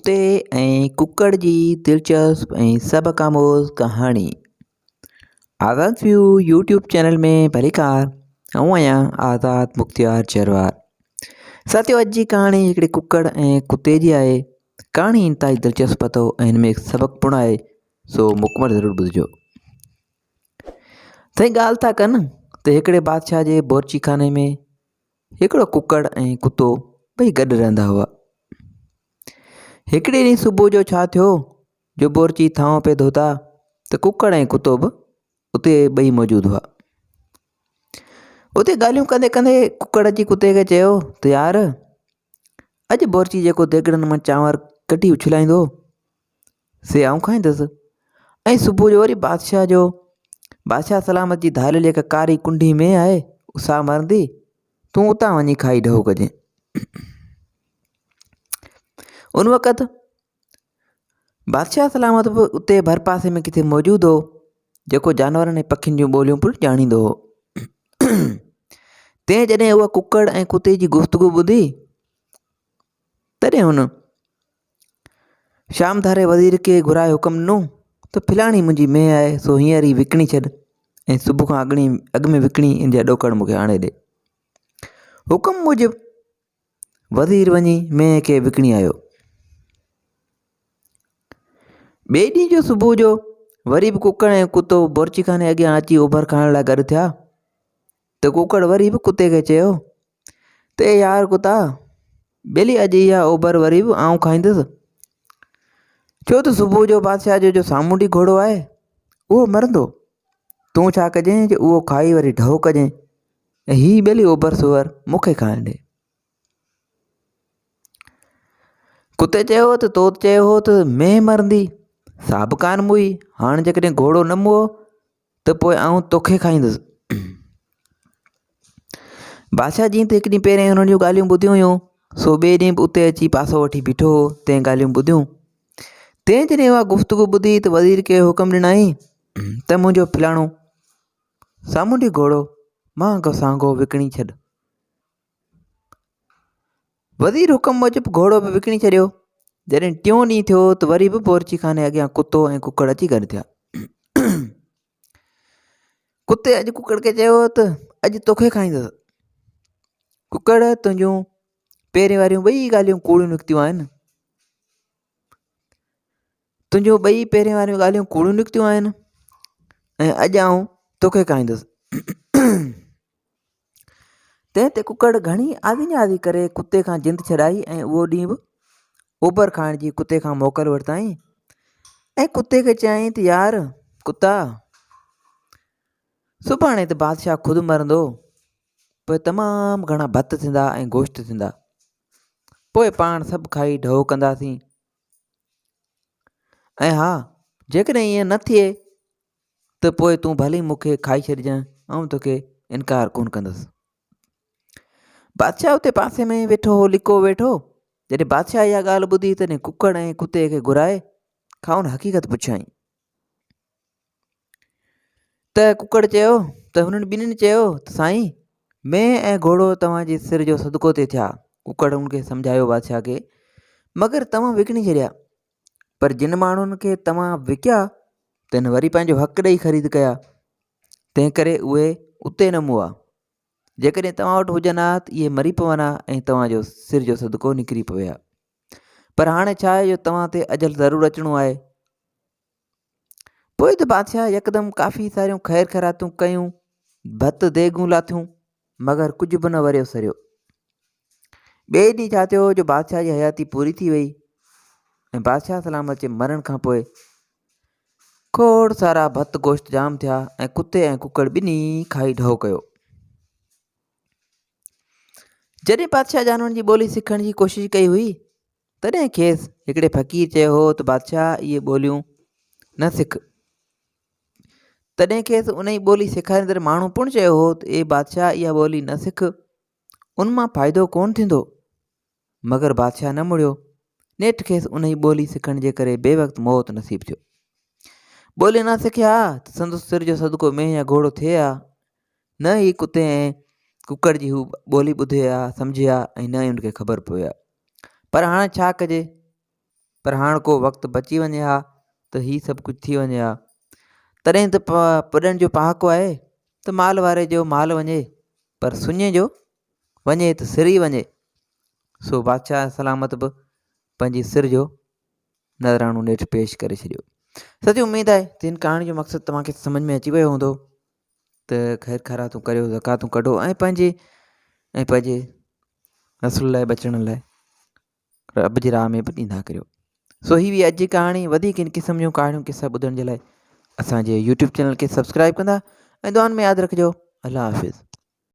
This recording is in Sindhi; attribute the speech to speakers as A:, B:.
A: ڪتي ۽ ڪڪڙ جي دلچسپ ۽ سبق آموز ڪهاڻي آزاد ويو يوٽيوب چينل ۾ ڀليڪار آئون آهيان آزاد مختيار جروار ساٿيو اڄ جي ڪهاڻي هڪڙي ڪڪڙ ۽ ڪتي جي آهي ڪهاڻي انتهائي دلچسپ اٿو ۽ هن ۾ سبق پڻ آهي سو مڪمل ضرور ٻڌجو سائين ڳالهه ٿا ڪن ته هڪڙي بادشاهه جي بورچي خاني ۾ هڪڙو ڪڪڙ ۽ ڪتو ٻئي گڏ رهندا هئا. هڪڙي ڏينهن صبح جو ڇا ٿيو جو بورچي ٿانو پئي ڌوتا ته ڪڪڙ ۽ ڪتو به اتي ٻئي موجود هئا. اتي ڳالهيون ڪندي ڪندي ڪڪڙ اچي ڪتي کي چيو ته يار اڄ بورچي جيڪو ديڳڙن مان چانور ڪڍي اڇلائيندو سي آئون کائيندس ۽ صبح جو وري بادشاهه جو بادشاهه سلامت جي ڌاليل جيڪا ڪاري ڪنڊي ۾ آهي سا مرندي تون اتان وڃي کائي ڍؤ ڪجين ان وقت بادشاهه سلامت به اتي ڀرپاسي ۾ ڪٿي موجود هو جيڪو جانورن ۽ پکين جون ٻوليون پڻ ڄاڻيندو هو تنهن جڏهن اها ڪڪڙ ۽ ڪتي جي گفتگو ٻڌي تڏهن هن شام ڌاري وزير کي گهرائي حڪم ڏنو ته فلاڻي منهنجي مينهن آهي سو هينئر ئي وڪڻي ڇڏ ۽ صبح کان اڳڻي اڳ ۾ وڪڻي ان جا ڏوڪڙ مون کي آڻي ڏي. حڪم موجب وزير وڃي مينهن کي وڪڻي آيو. ٻئي ڏينهن جو صبح جو وري به ڪڪڙ ۽ ڪتو بورچيخاني اڳيان اچي اوڀر کائڻ لاء گڏ ٿيا ته ڪڪڙ وري به ڪتي کي چيو ته اي يار ڪتا! ٻيلي اڄ اها اوڀر وري به آئون کائيندس. ڇو ته صبح جو بادشاهه جو جو سامونڊي گهوڙو آهي، اهو مرندو. تون ڇا ڪجين جو اهو کائي وري ڍؤ ڪجين ۽ هي ٻيلي اوڀر سوئر مون کي کائڻ ڏي. ڪتي چيو ته تو چيو هو ته مينهن مرندي، سا به ڪانه موئي، هاڻ جيڪڏهن گهوڙو نه موئو ته پوء آئون توکي کائيندس. بادشاهه جيئن ته هڪ ڏينهن پهرين هنن جون ڳالهيون ٻڌيون هيون سو ٻئي ڏينهن به اتي اچي پاسو وٺي بيٺو هو تنهن ڳالهيون ٻڌيون تنهن جڏهن اها گفتگو ٻڌي ته وزير کي حڪم ڏنائين ته منهنجو فلاڻو سامونڊي گهوڙو مهانگو سهانگو وڪڻي ڇڏ وزير حڪم موجب گهوڙو به وڪڻي ڇڏيو. جڏهن ٽيون ڏينهن ٿيو ته وري به بورچي خاني اڳيان ڪتو ۽ ڪڪڙ اچي گڏ ٿيا. ڪتي اڄ ڪڪڙ کي چيو ته اڄ توکي کائيندس. ڪڪڙ تنهنجون پهرين واريون ٻئي ڳالهيون ڪوڙيون نڪتيون آهن. تنهنجون ٻئي پهرين واريون ڳالهيون ڪوڙيون نڪتيون آهن ۽ اڄ آئون توکي کائيندس. تنهن تي ڪڪڙ گهڻي آزي نيازي ڪري ڪتي کان جند ڇڏائي ۽ اهو ڏينهن به اوبر کائڻ جي ڪتي کان موڪل ورتائين ۽ ڪتي کي چيائين ته يار ڪتا سڀاڻي ته بادشاهه خود مرندو پوء تمام گهڻا ڀت ٿيندا ۽ گوشت ٿيندا پوء پاڻ سڀ کائي ڍؤ ڪنداسين ۽ ها جيڪڏهن ائين نه ٿئي ته پوء تون ڀلي مون کي کائي ڇڏجانء، آئون توکي انڪار ڪونه ڪندس. بادشاهه اتي پاسي ۾ ئي ويٺو هو، لڪو ويٺو. جڏهن بادشاهه اها ڳالهه ٻڌي، تڏهن ڪڪڙ ۽ ڪتي کي گهرائي کانئن حقيقت پڇيائين. ته ڪڪڙ چيو ته هنن ٻنهين چيو ته سائين، مينهن ۽ گهوڙو توهان جي سر جو صدقو تي ٿيا. ڪڪڙ ان کي سمجهايو بادشاهه کي، مگر توهان وڪڻي ڇڏيا. پر جن ماڻهن کي توهان وڪيا، تن وري پنهنجو حق ڏئي خريد ڪيا، تنهن ڪري اهي اتي نه مئا. جيڪڏهن توهان وٽ هجن ها ته اهي مري پون ها ۽ توهان جو سر جو صدقو نڪري پوي ها. پر هاڻي ڇا آهي جو توهان تي اجل ضرور اچڻو آهي. پوء ته بادشاهه يڪدم ڪافي ساريون خير خيراتون ڪيون، ڀت ديڳون لاٿيون، مگر ڪجهه به نه وريو سريو. ٻئي ڏينهن ڇا ٿيو جو بادشاهه جي حياتي پوري ٿي وئي ۽ بادشاهه سلامت جي مرڻ کان پوء کوڙ سارا ڀت گوشت جام ٿيا ۽ ڪتي ۽ ڪڪڙ ٻنهي کائي ڍؤ ڪيو. جڏهن بادشاهه جانورن جي ٻولي سکڻ جي ڪوشش ڪئي هئي تڏهن کيس هڪڙي فقير چيو هو ته بادشاهه اهي ٻوليون نه سک. تڏهن کيس انهي ٻولي سيکاريندڙ ماڻهو پڻ چيو هو ته اي بادشاهه اها ٻولي نه سک، ان مان فائدو ڪونه ٿيندو. مگر بادشاهه نه مڙيو. نيٺ کيس انهي ٻولي سکڻ جي ڪري بي وقت موت نصيب ٿيو. ٻولي نه سکي ها ته سندس سر جو صدقو مينهن يا گهوڙو ٿئي ها، نه ئي ڪتي ۽ ڪڪڙ جي هو ٻولي ٻڌي ها، سمجهي ها ۽ نه ئي ان کي خبر پوي ها. پر هاڻي ڇا ڪجي؟ پر هاڻ ڪو وقت بچي وڃي ها ته هي سڀ ڪجهه ٿي وڃي ها. تڏهن ته پڏڻ جو پهاڪو آهي ته مال واري جو مال وڃي پر سڃي جو وڃي ته سر ئي وڃي. سو بادشاهه سلامت به پنهنجي سر جو نذرانو نيٺ پيش ڪري ڇڏيو. سچي اميد آهي ته هن ڪهاڻي جو مقصد توهان کي سمجهه ۾ اچي ويو هوندو ته خير خيراتون ڪريو زڪواتون ڪڍو ۽ پنهنجي ۽ پنهنجي نسل لاء بچڻ لاء رب جي راهه ۾ به ڏيندا ڪريو. سو هي هئي اڄ جي ڪهاڻي وڌيڪ ان قسم جون ڪهاڻيون قصا ٻڌڻ جي لاء اسان جي يوٽيوب چينل کي سبسڪرائب ڪندا ۽ دعائن ۾ ياد رکجو الله حافظ.